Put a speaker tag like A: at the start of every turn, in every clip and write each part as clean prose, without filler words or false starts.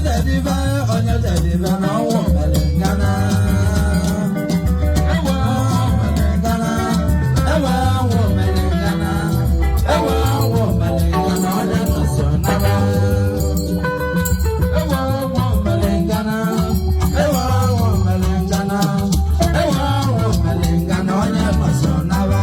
A: tẹ̀lifẹ̀, onye tẹ̀lifẹ̀ na ọnwụ mere ngana. Ewe ọnwụ mere ngana, ewe ọnwụ mere ngana, ewe ọnwụ mere ngana, onye nọsi ọnara. Ewe ọnwụ mere ngana, ewe ọnwụ mere ngana, ewe ọnwụ mere ngana, onye nọsi ọnara.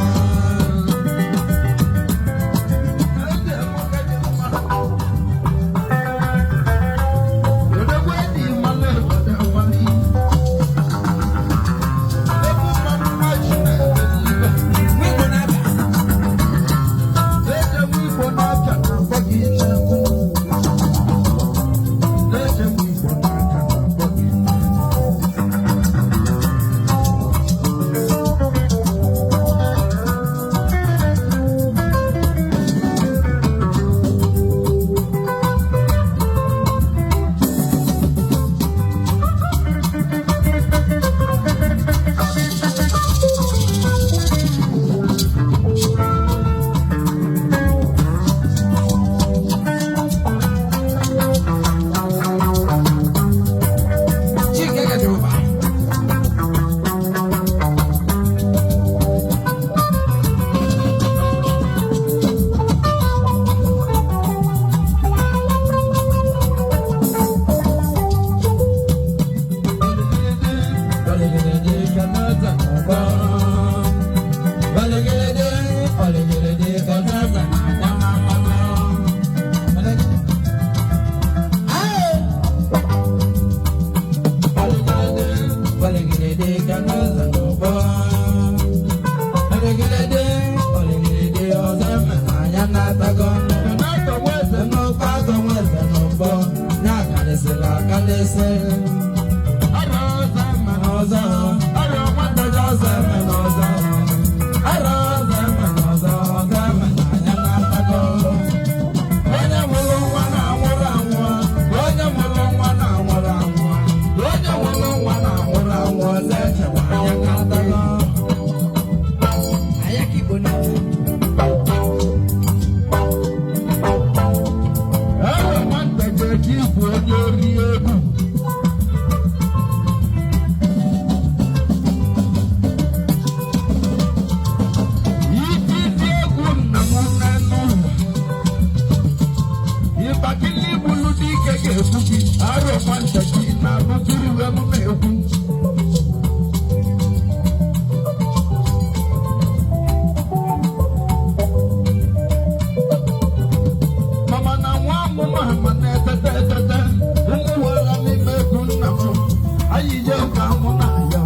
A: Chike Gajuba. Onye mụrụ nwa na-anwụrụ anwụ, onye mụrụ nwa na-anwụrụ anwụ, onye mụrụ nwa na-anwụrụ anwụ, ọzọ echewa anya na-atago.
B: Ewe nwata ga-eji igwe onye ori egwu. Ititi egwu nna m n'elu ụwa. Ịbakili gbulu dike ga-egbu gị. Arọ nwata gị na-abụziri iwe m na-ekwu. Mama na nwa amụma ma na-etete etete ụmụ were n'ime egwu nna m anyị je ka mụ na ya.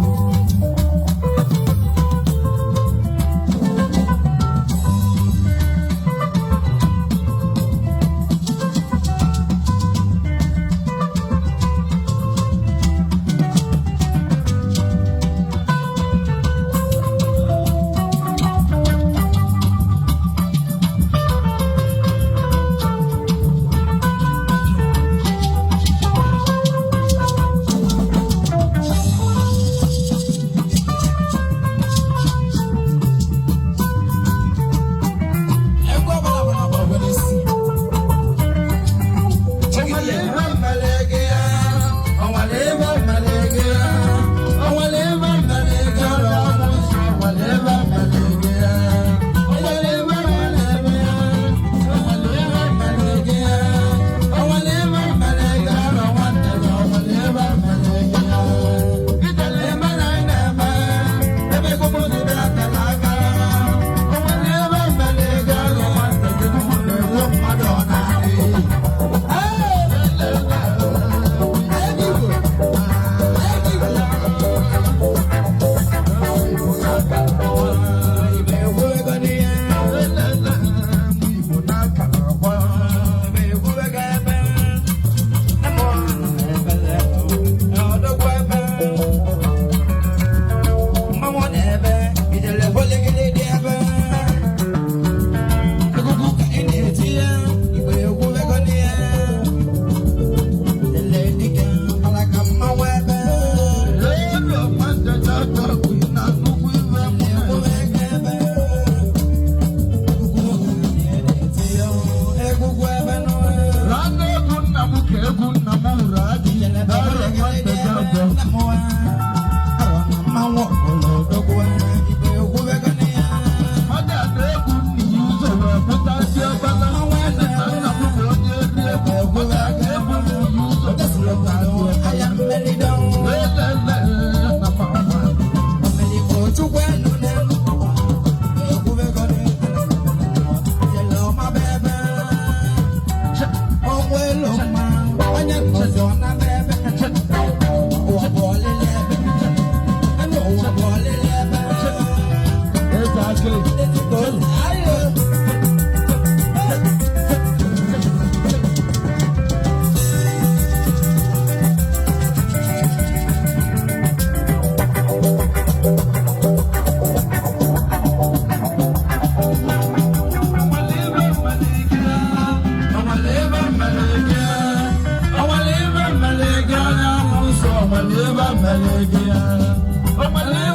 A: mere gị ya. O nwere